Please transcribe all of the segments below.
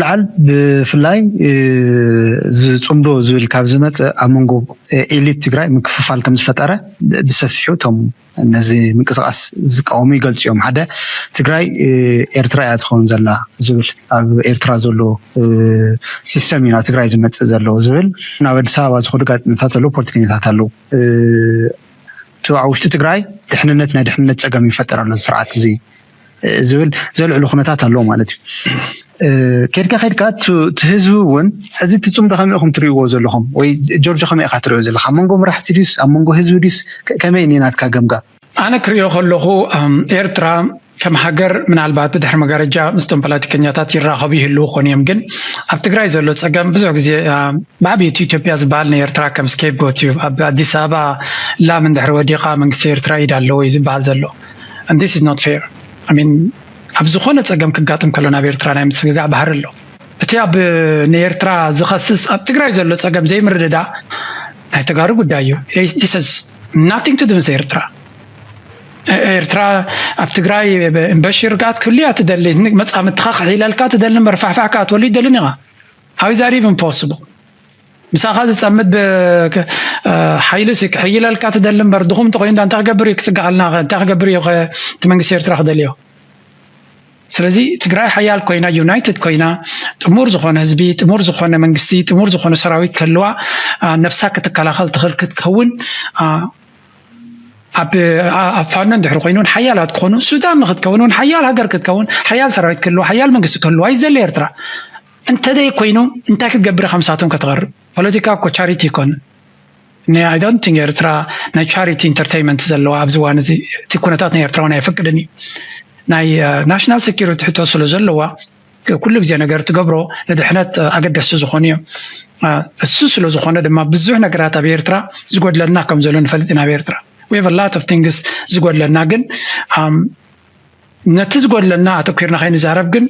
ላዓል ብፍላይ ዝፅምዶ ዝብል ካብ ዝመፅእ ኣብ መንጎ ኤሊት ትግራይ ምክፍፋል ከም ዝፈጠረ ብሰፊሑ እቶም ነዚ ምንቅስቃስ ዝቃወሙ ይገልፁ እዮም። ሓደ ትግራይ ኤርትራ እያ ትኸውን ዘላ ዝብል፣ ኣብ ኤርትራ ዘሎ ሲስተም እዩ ናብ ትግራይ ዝመፅእ ዘሎ ዝብል፣ ናብ ኣዲስ ኣበባ ዝኸዱ ጋዜጠኛታት ኣለዉ፣ ፖለቲከኛታት ኣለዉ። እቲ ኣብ ውሽጢ ትግራይ ድሕንነት ናይ ድሕንነት ፀገም ይፈጠር ኣሎ ስርዓት እዚ ዝብል ዘልዕሉ ኩነታት ኣለዎ ማለት እዩ። ኬድካ ኬድካ እቲ ህዝቢ እውን ሕዚ እቲ ፅምዶ ከመይ ኢኹም ትሪእዎ ዘለኹም ወይ ጆርጆ ከመይ ኢኻ ትሪኦ ዘለካ ኣብ መንጎ መራሕቲ ድዩስ ኣብ መንጎ ህዝቢ ድዩስ ከመይ እኒ ናትካ ገምጋ? ኣነ ክሪኦ ከለኹ ኤርትራ ከም ሃገር ምናልባት ብድሕሪ መጋረጃ ምስቶም ፖለቲከኛታት ይራኸቡ ይህልዉ ኾን እዮም፣ ግን ኣብ ትግራይ ዘሎ ፀገም ብዙሕ ግዜ ብዓብይቲ ኢትዮጵያ ዝበሃል ንኤርትራ ከም ስኬፕጎት እዩ። ኣብ ኣዲስ ኣበባ ላም እንድሕር ወዲቓ መንግስቲ ኤርትራ ኢድ ኣለዎ እዩ ዝበሃል ዘሎ። And this is not fair. I mean ኣብ ዝኾነ ፀገም ክጋጥም ከሎ ናብ ኤርትራ ናይ ምስግጋዕ ባህሪ ኣሎ። እቲ ኣብ ንኤርትራ ዝኸስስ ኣብ ትግራይ ዘሎ ፀገም ዘይምርድዳእ ናይ ተጋሩ ጉዳይ እዩ። This has nothing to do ምስ ኤርትራ። ኤርትራ ኣብ ትግራይ እምበሺ ርግኣት ክህሉ እያ ትደሊ። መፃምድትኻ ክሕይለልካ ትደሊ እምበር ፋሕፋሕ ክኣትወሉ ይደልን ኢኻ። How is that even possible? ምሳኻ ዝፀምድ ሓይሊ ሲ ክሕይለልካ ትደሊ እምበር ድኹም እንተኮይኑ እንታይ ክገብር እዩ ክፅጋዓልና? እንታይ ክገብር እዩ እቲ መንግስቲ ኤርትራ ክደልዮ? ስለዚ ትግራይ ሓያል ኮይና ዩናይትድ ኮይና ጥሙር ዝኾነ ህዝቢ ጥሙር ዝኾነ መንግስቲ ጥሙር ዝኾነ ሰራዊት ክህልዋ ነብሳ ክትከላኸል ትኽእል ክትከውን ኣብ ፋኖ እንድሕር ኮይኑ ሓያላት ክኾኑ ሱዳን ንክትከውን ሓያል ሃገር ክትከውን ሓያል ሰራዊት ክህልዋ ሓያል መንግስቲ ክህልዋ ይዘለ ኤርትራ እንተደይ ኮይኑ እንታይ ክትገብር ከምሳቶም ከተቕርብ ፖለቲካ እኮ ቻሪቲ ይኮን I don't think ኤርትራ ናይ ቻሪቲ ኢንተርቴይመንት ዘለዋ ኣብዚ ዋን እዚ እቲ ኩነታት ናይ ኤርትራውን ኣይፈቅድን እዩ ናይ ናሽናል ሴኪሪቲ ሕቶ ስለ ዘለዋ ኩሉ ግዜ ነገር ትገብሮ ንድሕነት ኣገደስቲ ዝኾኑ እዮም እሱ ስለ ዝኾነ ድማ ብዙሕ ነገራት ኣብ ኤርትራ ዝጎድለና ከም ዘሎ ንፈልጥ ኢና ኣብ ኤርትራ we have a lot of things ዝጎድለና ግን ነቲ ዝጎድለና ኣተኪርና ከይንዛረብ ግን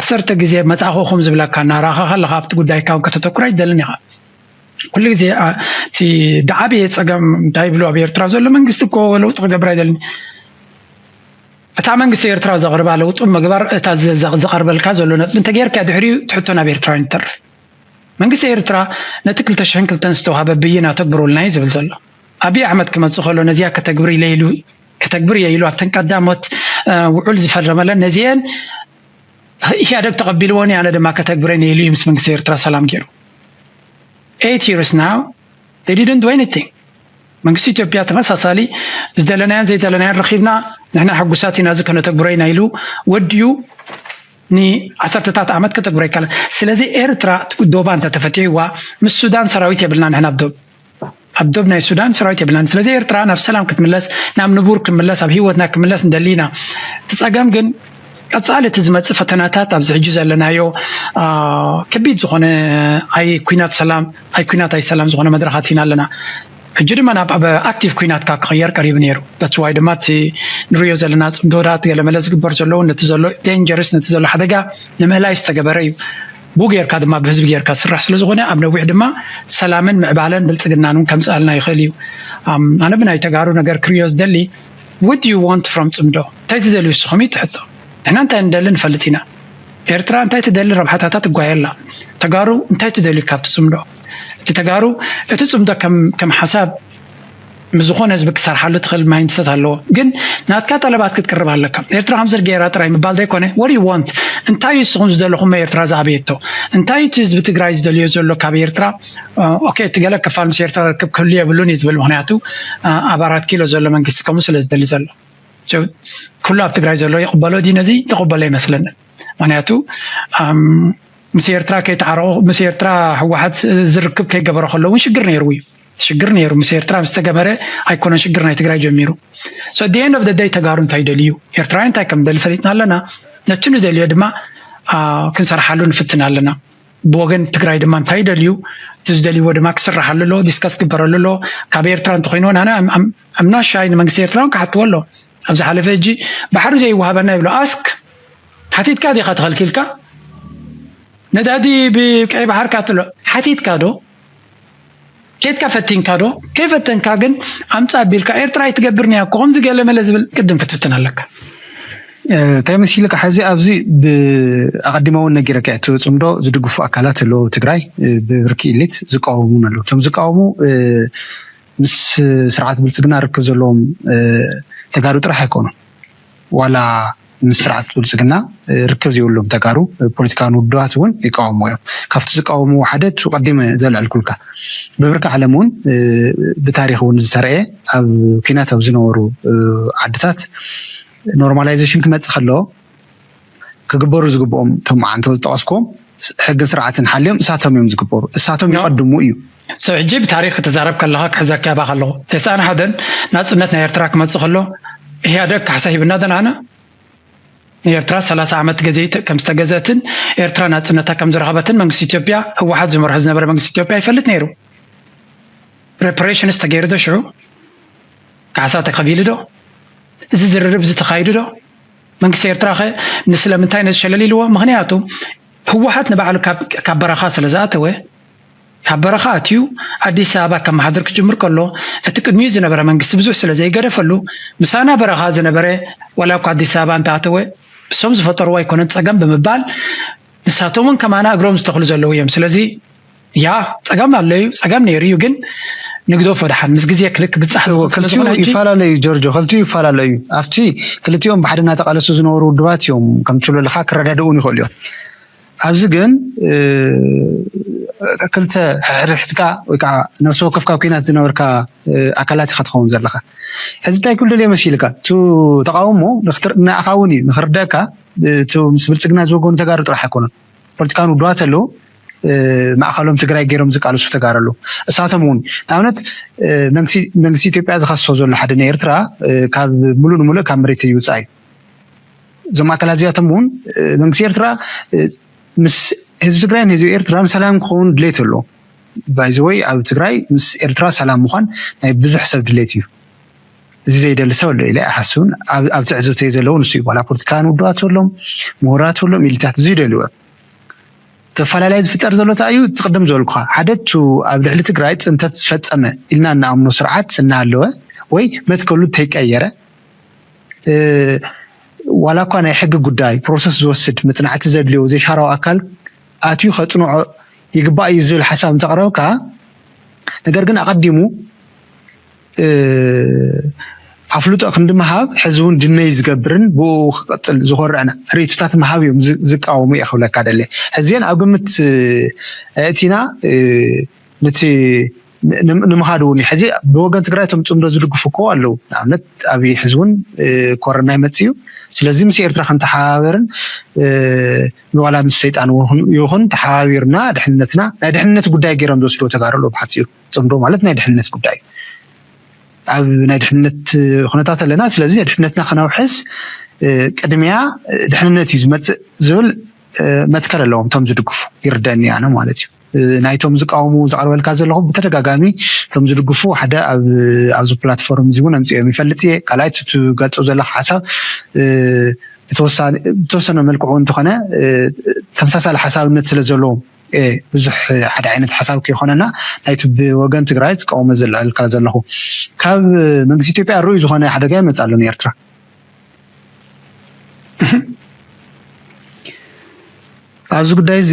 ዓሰርተ ግዜ መፃእኹኹም ዝብለካ እናረኣኻ ከለካ ኣብቲ ጉዳይካ እውን ከተተኩር ኣይደልን ኢኻ ኩሉ ግዜ እቲ ድዓብየ ፀገም እንታይ ይብሉ ኣብ ኤርትራ ዘሎ መንግስቲ እኮ ለውጢ ክገብር ኣይደልን እታ መንግስቲ ኤርትራ ዘቕርባ ለውጢ ምግባር እታ ዝቐርበልካ ዘሎ ነጥቢ እንተጌርካ ድሕሪኡ ትሕቶ ናብ ኤርትራውያን ይተርፍ መንግስቲ ኤርትራ ነቲ ክልተ ሽሕን ክልተን ዝተዋሃበ ብይን ኣተግብሩልና እዩ ዝብል ዘሎ ኣብይ ኣሕመድ ክመፅእ ከሎ ነዚኣ ከተግብር ኢለ ኢሉ ከተግብር እየ ኢሉ ኣብተን ቀዳሞት ውዑል ዝፈረመለን ነዚአን ኢህኣደግ ተቐቢልዎን ኣነ ድማ ከተግብረን እየ ኢሉ እዩ ምስ መንግስቲ ኤርትራ ሰላም ገይሩ eight years now they didn't do anything መንግስቲ ኢትዮጵያ ተመሳሳሊ ዝደለናያን ዘይደለናያን ረኺብና ንሕና ሕጉሳት ኢና እዚ ከነተግብሮ ኢና ኢሉ ወዲኡ ንዓሰርተታት ዓመት ከተግብሮ ይካለን ስለዚ ኤርትራ ዶባ እንተተፈቲሕዋ ምስ ሱዳን ሰራዊት የብልና ንሕና ኣብ ዶብ ኣብ ዶብ ናይ ሱዳን ሰራዊት የብልናን ስለዚ ኤርትራ ናብ ሰላም ክትምለስ ናብ ንቡር ክምለስ ኣብ ህይወትና ክምለስ እንደሊ ኢና እቲ ፀገም ግን ቀፃሊ እቲ ዝመፅእ ፈተናታት ኣብዚ ሕጂ ዘለናዮ ከቢድ ዝኾነ ኣይ ኩናት ሰላም ኣይ ኩናት ኣይ ሰላም ዝኾነ መድረኻት ኢና ኣለና ሕጂ ድማ ናብ ኣብ ኣክቲቭ ኩናት ካብ ክቕየር ቀሪቡ ነይሩ that's why ድማ እቲ ንሪዮ ዘለና ፅምዶታት ገለመለ ዝግበር ዘለዉ ነቲ ዘሎ ዳንጀርስ ነቲ ዘሎ ሓደጋ ንምእላይ ዝተገበረ እዩ ብኡ ጌርካ ድማ ብህዝቢ ጌርካ ዝስራሕ ስለ ዝኾነ ኣብ ነዊሕ ድማ ሰላምን ምዕባለን ብልፅግናን እውን ከምፅኣልና ይኽእል እዩ ኣነ ብናይ ተጋሩ ነገር ክሪዮ ዝደሊ what do you want from ፅምዶ እንታይ ትደልዩ ንስኹም እዩ ትሕቶ ንሕና እንታይ ንደሊ ንፈልጥ ኢና ኤርትራ እንታይ ትደሊ ረብሓታታ ትጓየ ኣላ ተጋሩ እንታይ ትደልዩ ካብቲ ፅምዶ እቲ ተጋሩ እቲ ፅምዶ ከም ሓሳብ ምስ ዝኾነ ህዝቢ ክሰርሓሉ ትኽእል ማይንድሰት ኣለዎ ግን ናትካ ጠለባት ክትቅርብ ኣለካ ኤርትራ ከምዚ ገይራ ጥራይ ምባል ዘይኮነ what do you want እንታይ እዩ ንስኹም ዝደለኹሞ ኤርትራ ዝኣበየቶ እንታይ እቲ ህዝቢ ትግራይ ዝደልዮ ዘሎ ካብ ኤርትራ okay እቲ ገለ ክፋል ምስ ኤርትራ ርክብ ክህሉ የብሉን እዩ ዝብል ምክንያቱ ኣብ ኣራት ኪሎ ዘሎ መንግስቲ ከምኡ ስለ ዝደሊ ዘሎ ኩሉ ኣብ ትግራይ ዘሎ ይቕበሎ ድዩ ነዚ ተቕበሎ ይመስለኒ ምክንያቱ ምስ ኤርትራ ከይተዓረቑ ምስ ኤርትራ ህወሓት ዝርክብ ከይገበረ ከሎ እውን ሽግር ነይሩ እዩ ሽግር ነይሩ ምስ ኤርትራ ምስ ተገበረ ኣይኮነን ሽግር ናይ ትግራይ ጀሚሩ so the end of the day ተጋሩ እንታይ ይደልዩ ኤርትራውያን እንታይ ከም ደሊ ፈሊጥና ኣለና ነቲ ንደልዮ ድማ ክንሰርሓሉ ንፍትን ኣለና ብወገን ትግራይ ድማ እንታይ ይደልዩ እቲ ዝደልይዎ ድማ ክስራሓሉ ኣሎ ዲስከስ ግበረሉ ኣሎ ካብ ኤርትራ እንተኮይኑ ኣነ ኣምናሻይ ንመንግስቲ ኤርትራ ክሓትዎ ኣሎ ኣብ ዝሓለፈ ሕጂ ባሕሪ ዘይወሃበና ይብሎ ask ሓቲትካ ዲኻ ተኸልኪልካ ነዳዲ ብቀይ ባሕር ካትሎ ሓቲትካ ዶ ኬድካ ፈቲንካ ዶ ከይፈተንካ ግን ኣምፃ ኣቢልካ ኤርትራ ኣይትገብርኒ እኮ ከምዚ ገለ መለ ዝብል ቅድም ክትፍትን ኣለካ እንታይ መሲልካ፣ ሕዚ ኣብዚ ኣቐዲመ እውን ነጊረካ፣ እቲ ፅምዶ ዝድግፉ ኣካላት ኣለዉ ትግራይ፣ ብብርኪ ኢሊት ዝቃወሙ እውን ኣለዉ። እቶም ዝቃወሙ ምስ ስርዓት ብልፅግና ርክብ ዘለዎም ተጋሩ ጥራሕ ኣይኮኑን። ዋላ ምስ ስርዓት ብልፅግና ርክብ ዘይብሎም ተጋሩ ፖለቲካዊ ውድባት እውን ይቃወሙ እዮም። ካብቲ ዝቃወሙ ሓደ እቲ ቀዲመ ዘልዐልኩልካ፣ ብብርኪ ዓለም እውን ብታሪክ እውን ዝተረየ፣ ኣብ ኲናት ኣብ ዝነበሩ ዓድታት ኖርማላይዜሽን ክመፅእ ከሎ ክግበሩ ዝግብኦም እቶም ዓንቶ ዝጠቐስኩም ሕግን ስርዓትን ሓልዮም እሳቶም እዮም ዝግበሩ፣ እሳቶም ይቐድሙ እዩ። ሰብ ሕጂ ብታሪክ ክትዛረብ ከለካ ክሕዘካ ይባካ ኣለኹ። ተስዓን ሓደን ናፅነት ናይ ኤርትራ ክመፅእ ከሎ ኢህኣደግ ካሕሳ ሂብና ደናና ኤርትራ ሰላሳ ዓመት ገዘይት ከም ዝተገዘእትን ኤርትራ ናፅነታ ከም ዝረኸበትን መንግስቲ ኢትዮጵያ፣ ህወሓት ዝመርሖ ዝነበረ መንግስቲ ኢትዮጵያ ይፈልጥ ነይሩ። ሬፕሬሽንስ ተገይሩ ዶ ሽዑ? ካሕሳ ተኸፊሉ ዶ? እዚ ዝርርብ እዚ ተኻይዱ ዶ? መንግስቲ ኤርትራ ኸ ንስለምንታይ ነዚ ሸለል ኢልዎ? ምኽንያቱ ህወሓት ንባዕሉ ካብ በረኻ ስለ ዝኣተወ፣ ካብ በረኻ ኣትዩ ኣዲስ ኣበባ ከመሓድር ክጅምር ከሎ፣ እቲ ቅድሚኡ ዝነበረ መንግስቲ ብዙሕ ስለ ዘይገደፈሉ፣ ምሳና በረኻ ዝነበረ ዋላ እኳ ኣዲስ ኣበባ እንተኣተወ፣ እሶም ዝፈጠርዎ ኣይኮነን ፀገም ብምባል፣ ንሳቶም እውን ከማና እግሮም ዝተኽሉ ዘለዉ እዮም። ስለዚ ያ ፀገም ኣሎ እዩ፣ ፀገም ነይሩ እዩ፣ ግን ንግደፎ ደሓን ምስ ግዜ ክልክ ብፃሕ ዝኽእል ስለ ክልቲኡ ዝኾነ ሕጂ ይፈላለዩ ጆርጆ፣ ክልቲኡ ይፈላለዩ። ኣብቲ ክልቲኦም ብሓደ እናተቃለሱ ዝነበሩ ውድባት እዮም ከም ትብለልካ ክረዳድኡን ይኽእሉ እዮም። ኣብዚ ግን እ፣ ክልተ ሕድሕድካ ወይ ከዓ ነፍሲ ወከፍ ካብ ኲናት ዝነበርካ እ፣ ኣካላት ኢኻ ትኸውን ዘለኻ። ሕዚ እንታይ ክብል ደልየ መሲልካ፣ እቲ ተቃውሞ ንክትር- ንኣኻ እውን እዩ ንክርደእካ፣ እቲ ምስ ብልፅግና ዝወገኑ ተጋሩ ጥራሕ ኣይኮኑን። ፖለቲካዊ ውድባት ኣለዉ፣ እ፣ ማእኸሎም ትግራይ ገይሮም ዝቃለሱ ተጋሩ ኣለዉ። እሳቶም እውን ንኣብነት እ፣ መንግስቲ መንግስቲ ኢትዮጵያ ዝኸሶ ዘሎ ሓደ ናይ ኤርትራ እ፣ ካብ ሙሉእ ንሙሉእ ካብ መሬት ይውፃእ እዩ። እዞም ኣካላት እዚኣቶም እውን እ፣ መንግስቲ ኤርትራ እ፣ ምስ ህዝቢ ትግራይን ህዝቢ ኤርትራን ሰላም ክኸውን ድሌት ኣለዎ። ባይዘወይ ኣብ ትግራይ ምስ ኤርትራ ሰላም ምዃን ናይ ብዙሕ ሰብ ድሌት እዩ። እዚ ዘይደሊ ሰብ ኣሎ ኢለ ኣይሓስብን። ኣብ ኣብ ትዕዝብተይ ዘለዉ ንሱ እዩ። ዋላ ፖለቲካውያን ውድባት ተሎም፣ ምሁራት ተሎም፣ ኢሊታት እዚ ይደልዩ እዮም። ተፈላለይ ዝፍጠር ዘሎ እንታይ እዩ? እቲ ቅድም ዝበልኩኻ ሓደ እቱ ኣብ ልዕሊ ትግራይ ፅንተት ዝፈፀመ ኢልና እንኣምኖ ስርዓት እናሃለወ ወይ መትከሉ እንተይቀየረ እ፣ ዋላ እኳ ናይ ሕጊ ጉዳይ ፕሮሰስ ዝወስድ መፅናዕቲ ዘድልዮ ዘይሻራዊ ኣካል ኣትዩ ከፅንዖ ይግባእ እዩ ዝብል ሓሳብ እንተቕረብካ፣ ነገር ግን ኣቐዲሙ እ፣ ኣፍልጦ ክንዲ ምሃብ ሕዚ እውን ድነይ ዝገብርን ብኡ ክቐፅል ዝኮርዕን ርእይቶታት ምሃብ እዮም ዝ- ዝቃወሙ እየ ክብለካ ደለ። ሕዚን ኣብ ግምት እ፣ ኣእቲና እ፣ ነቲ ን- ንምኻድ እውን እዩ። ሕዚ ብወገን ትግራይ እቶም ፅምዶ ዝድግፉ እኮ ኣለዉ። ንኣብነት ኣብይ ሕዚ እውን እ፣ ኮረና ይመፅእ እዩ። ስለዚ ምስ ኤርትራ ክንተሓባበርን እ፣ ንዋላ ምስ ሰይጣን እውን ይኹን ተሓባቢርና ድሕንነትና ናይ ድሕንነት ጉዳይ ገይሮም ዝወስድዎ ተጋሩ ኣለዉ። ብሓፂሩ ፅምዶ ማለት ናይ ድሕንነት ጉዳይ እዩ። ኣብ ናይ ድሕንነት ኩነታት ኣለና። ስለዚ ድሕነትና ከነውሕስ እ፣ ቅድሚያ እ፣ ድሕንነት እዩ ዝመፅእ ዝብል እ፣ መትከል ኣለዎም እቶም ዝድግፉ፣ ይርደኒ ኣነ ማለት እዩ። እ፣ ናይቶም ዝቃወሙ ዘቕርበልካ ዘለኹ ብተደጋጋሚ እቶም ዝድግፉ ሓደ ኣብ ኣብዚ ፕላትፎርም እዚ እውን ኣምፅኦም ይፈልጥ እየ። ካልኣይ እቲ ትገልፆ ዘለካ ሓሳብ እ፣ ብተወሳኒ- ብተወሰነ መልክዑ እንተኾነ እ፣ ተመሳሳሊ ሓሳብነት ስለ ዘለዎም እ፣ ብዙሕ ሓደ ዓይነት ሓሳብ ከይኮነና ናይቲ ብወገን ትግራይ ዝቃወሞ ዘልዐልካ ዘለኹ ካብ መንግስቲ ኢትዮጵያ ርኡይ ዝኾነ ሓደጋ ይመፅእ ኣሎ ንኤርትራ። ኣብዚ ጉዳይ እዚ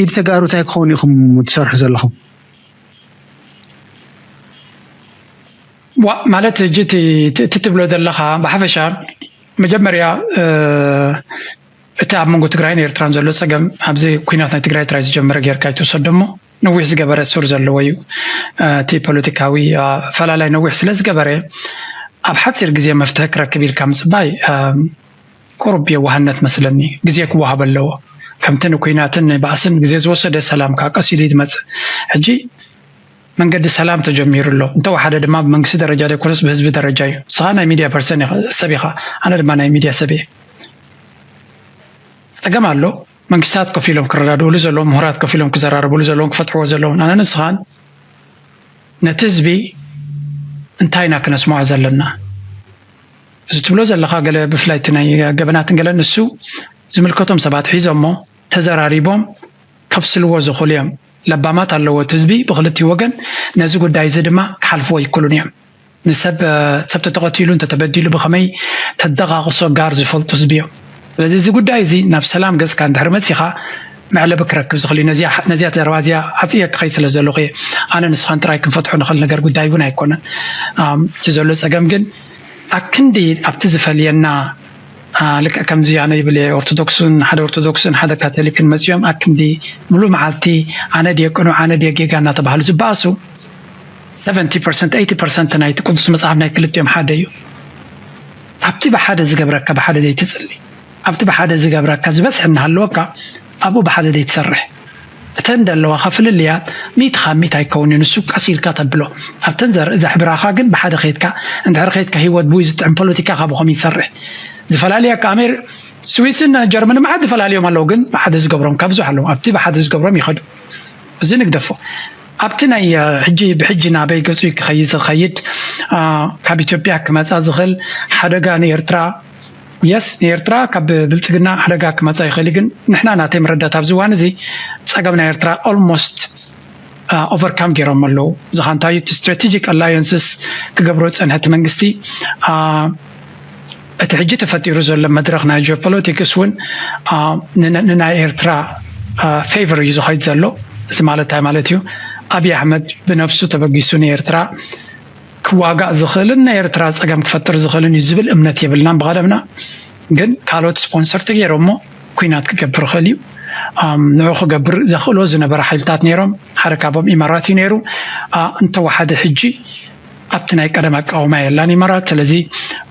ኢድ ተጋሩ እንታይ ክኸውን ኢኹም ትሰርሑ ዘለኹም? ዋ ማለት እጂ እቲ እቲ- እቲ ትብሎ ዘለኻ ብሓፈሻ መጀመርያ እ፣ እቲ ኣብ መንጎ ትግራይን ኤርትራን ዘሎ ፀገም ኣብዚ ኩናት ናይ ትግራይ ጥራይ ዝጀመረ ጌርካ ኣይትውሰዶ እሞ ነዊሕ ዝገበረ ሱር ዘለዎ እዩ። እ፣ እቲ ፖለቲካዊ እ፣ ኣፈላላይ ነዊሕ ስለ ዝገበረ ኣብ ሓፂር ግዜ መፍትሒ ክረክብ ኢልካ ምፅባይ እ፣ ቁሩብ የዋህነት መስለኒ። ግዜ ክወሃብ ኣለዎ። ከምቲ ንኩናትን ንባእስን ግዜ ዝወሰደ ሰላም ከዓ ቀስ ኢሉ እዩ ዝመፅእ። ሕጂ መንገዲ ሰላም ተጀሚሩ ኣሎ። እንተወሓደ ድማ ብመንግስቲ ደረጃ ዘይኮነስ ብህዝቢ ደረጃ እዩ። ንስኻ ናይ ሚድያ ፐርሰን ኢኻ፣ ሰብ ኢኻ፣ ኣነ ድማ ናይ ሚድያ ሰብ እየ። ፀገም ኣሎ። መንግስታት ኮፍ ኢሎም ክረዳድእሉ ዘለዎም፣ ምሁራት ኮፍ ኢሎም ክዘራረብሉ ዘለዎም፣ ክፈትሕዎ ዘለዎም። ኣነ ንስኻን ነቲ ህዝቢ እንታይ ኢና ክነስምዖ ዘለና? እዚ ትብሎ ዘለኻ ገለ ብፍላይ እቲ ናይ ገበናትን ገለን ንሱ ዝምልከቶም ሰባት ሒዞሞ ተዘራሪቦም ከብስልዎ ዝኽእሉ እዮም። ለባማት ኣለዎ እቲ ህዝቢ ብክልቲኡ ወገን ነዚ ጉዳይ እዚ ድማ ክሓልፍዎ ኣይክእሉን እዮም። ንሰብ ሰብ ተተቐቲሉ እንተተበዲሉ ብኸመይ ተደቓቕሶ ጋር ዝፈልጡ ህዝቢ እዮም። ስለዚ እዚ ጉዳይ እዚ ናብ ሰላም ገጽካ እንድሕር መጺኻ መዕለቢ ክረክብ ዝኽእል እዩ። ነዚኣ ዘረባ እዚያ ዓጽየ ክኸይ ስለ ዘለኹ ኣነ ንስኻን ጥራይ ክንፈትሖ ንኽእል ነገር ጉዳይ እውን ኣይኮነን። እቲ ዘሎ ጸገም ግን ኣክንዲ ኣብቲ ዝፈልየና ልክዕ ከምዚ ኣነ ይብል እየ ኦርቶዶክስን ሓደ ኦርቶዶክስን ሓደ ካቶሊክን መጺኦም ኣክንዲ ሙሉ መዓልቲ ኣነ ድየ ቅኑዕ ኣነ ድየ ጌጋ እናተባህሉ ዝበኣሱ ሰቨንቲ ፐርሰንት ኤይቲ ፐርሰንት ናይቲ ቅዱስ መጽሓፍ ናይ ክልቲኦም ሓደ እዩ። ኣብቲ ብሓደ ዝገብረካ ብሓደ ዘይትጽሊ ኣብቲ ብሓደ ዝገብረካ ዝበዝሕ እናሃለወካ ኣብኡ ብሓደ ዘይትሰርሕ እተን ዘለዋኻ ፍልልያት ሚእቲ ካብ ሚእቲ ኣይከውን እዩ ንሱ ቀስ ኢልካ ተብሎ ኣብተን ዘርኢ ዘሕብራኻ ግን ብሓደ ከይድካ እንድሕር ከይድካ ህይወት ብኡ ዝጥዕም ፖለቲካ ካብ ኸም ይሰርሕ ዝፈላለያ ከኣሜር ስዊስን ጀርመን መዓት ዝፈላለዮም ኣለዉ ግን ብሓደ ዝገብሮም ካብዙ ኣለዉ ኣብቲ ብሓደ ዝገብሮም ይኸዱ እዚ ንግደፎ ኣብቲ ናይ ሕጂ ብሕጂ ናበይ ገጹ ክኸይድ ዝኸይድ ካብ ኢትዮጵያ ክመጻ ዝኽእል ሓደጋ ንኤርትራ የስ ንኤርትራ ካብ ብልጽግና ሓደጋ ክመጻ ይኽእል ግን ንሕና ናተይ መረዳት ኣብዚ ዋን እዚ ጸገም ናይ ኤርትራ almost overcome ገይሮም ኣለዉ እዚ ኻንታዩ እቲ strategic alliances ክገብሮ ዝጸንሐ እቲ መንግስቲ እቲ ሕጂ ተፈጢሩ ዘሎ መድረኽ ናይ geopolitics እውን ንናይ ኤርትራ favor እዩ ዝኸይድ ዘሎ እዚ ማለት እንታይ ማለት እዩ ኣብይ ኣሕመድ ብነብሱ ተበጊሱ ንኤርትራ ክዋጋእ ዝኽእልን ናይ ኤርትራ ጸገም ክፈጥር ዝኽእልን እዩ ዝብል እምነት የብልናን ብቐደምና ግን ካልኦት sponsor ተገይሮሞ ኩናት ክገብር ይኽእል እዩ ንዑ ክገብር ዘኽእሎ ዝነበረ ሓይልታት ነይሮም ሓደ ካብኦም ኢማራት እዩ ነይሩ እንተወሓደ ሕጂ ኣብቲ ናይ ቀደም ኣቃውማ የላን ኢማራት ስለዚ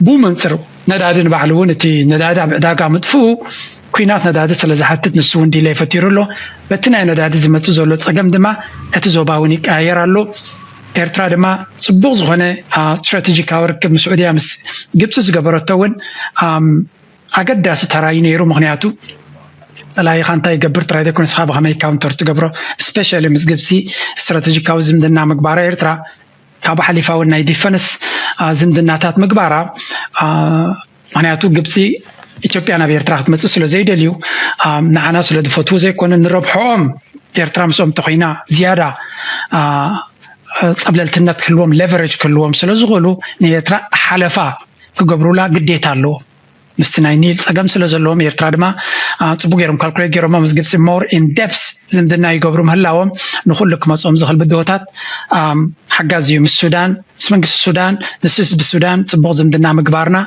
ብኡ መንፅር ነዳዲ ንባዕሉ እውን እቲ ነዳዲ ኣብ ዕዳጋ ምጥፍኡ ኩናት ነዳዲ ስለ ዝሓትት ንሱ እውን ዲለይ ፈጢሩ ኣሎ በቲ ናይ ነዳዲ ዝመፅእ ዘሎ ፀገም ድማ እቲ ዞባ እውን ይቀያየር ኣሎ ኤርትራ ድማ ፅቡቅ ዝኾነ ስትራቴጂካዊ ርክብ ምስ ዑድያ ምስ ግብፂ ዝገበረቶ እውን ኣገዳሲ ተራዩ ነይሩ ምክንያቱ ፀላኢኻ እንታይ ይገብር ጥራይ ዘይኮነ ስኻ ብኸመይ counter ትገብሮ especially ምስ ግብፂ ስትራቴጂካዊ ዝምድና ምግባራ ኤርትራ ካብ ሓሊፋ እውን ናይ defence ዝምድናታት ምግባራ ምክንያቱ ግብፂ ኢትዮጵያ ናብ ኤርትራ ክትመፅእ ስለ ዘይደልዩ ንዓና ስለ ዝፈትዉ ዘይኮነ ንረብሖኦም ኤርትራ ምስኦም እንተኮይና ዝያዳ ፀብለልትነት ክህልዎም leverage ክህልዎም ስለ ዝኽእሉ ንኤርትራ ሓለፋ ክገብሩላ ግዴታ ኣለዎም ምስቲ ናይ ኒል ጸገም ስለ ዘለዎም ኤርትራ ድማ ጽቡቅ ገይሮም calculate ገይሮሞ ምስ ግብጺ more in depth ዝምድና ይገብሩ ምህላዎም ንኩሉ ክመጽኦም ዝኽእል ብድሆታት ሓጋዚ እዩ ምስ ሱዳን ምስ መንግስቲ ሱዳን ምስ ህዝቢ ሱዳን ጽቡቅ ዝምድና ምግባርና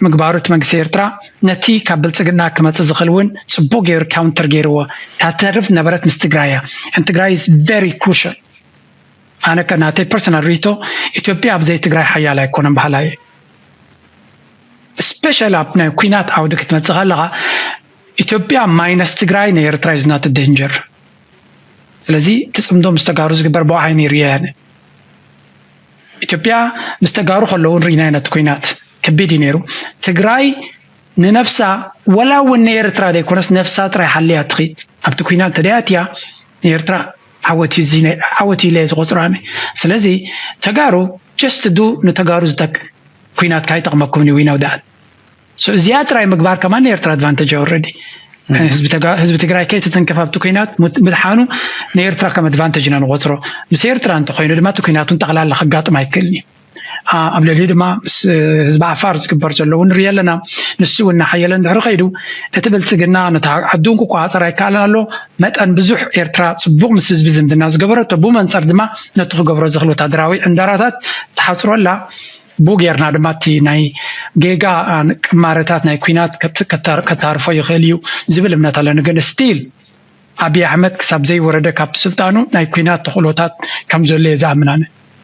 ምግባሩ እቲ መንግስቲ ኤርትራ ነቲ ካብ ብልጽግና ክመጽእ ዝኽእል እውን ጽቡቅ ገይሩ counter ገይርዎ እታ ተርፍ ነበረት ምስ ትግራይ እያ and ትግራይ is very crucial ኣነ ከ ናተይ personal ርእይቶ ኢትዮጵያ ኣብ ዘይትግራይ ሓያል ኣይኮነን በሃላይ እየ especially ኣብ ናይ ኩናት ዓውዲ ክትመጽእ ከለኻ ኢትዮጵያ minus ትግራይ ንኤርትራ is not a danger ስለዚ እቲ ጽምዶ ምስ ተጋሩ ዝግበር ብኡ ዓይኒ ይርእዮ እየ ኣነ ኢትዮጵያ ምስ ተጋሩ ከለዉ ንርኢና ኢና እቲ ኩናት ከቢድ እዩ ነይሩ ትግራይ ንነብሳ ወላ እውን ንኤርትራ ዘይኮነስ ነብሳ ጥራይ ሓልያ ትኺድ ኣብቲ ኩናት እንተደይ ኣትያ ንኤርትራ ዓወት እዩ ኢለ ዝቆፅሮ ኣነ ስለዚ ተጋሩ just do ንተጋሩ ዝጠቅም ኩናት ካይጠቅመኩም እዩ we know that እዚኣ ጥራይ ምግባር ከማን ንኤርትራ advantage already ህዝቢ ትግራይ ከይተተንከፍ ኣብቲ ኩናት ምድሓኑ ንኤርትራ ከም advantage ኢና ንቆፅሮ ምስ ኤርትራ እንተኮይኑ ድማ እቲ ኩናት እውን ጠቅላላ ከጋጥም ኣይክእልን እዩ ኣብ ልዕሊ ድማ ምስ ህዝቢ ዓፋር ዝግበር ዘሎ እውን ንርኢ ኣለና ንሱ እውን እናሓየለ እንድሕር ከይዱ እቲ ብልፅግና ነቲ ዓዱ ክቆፃፀር ኣይከኣለን ኣሎ መጠን ብዙሕ ኤርትራ ፅቡቅ ምስ ህዝቢ ዝምድና ዝገበረቶ ብመንፅር ድማ ነቲ ክገብሮ ዝኽእል ወታደራዊ ዕንደራታት ትሓፅሮላ ብኡ ጌርና ድማ እቲ ናይ ጌጋ ቅማረታት ናይ ኩናት ከታርፎ ይኽእል እዩ ዝብል እምነት ኣለኒ ግን still ኣብይ ኣሕመድ ክሳብ ዘይወረደ ካብቲ ስልጣኑ ናይ ኩናት ተኽእሎታት ከም ዘሎ እየ ዝኣምን ኣነ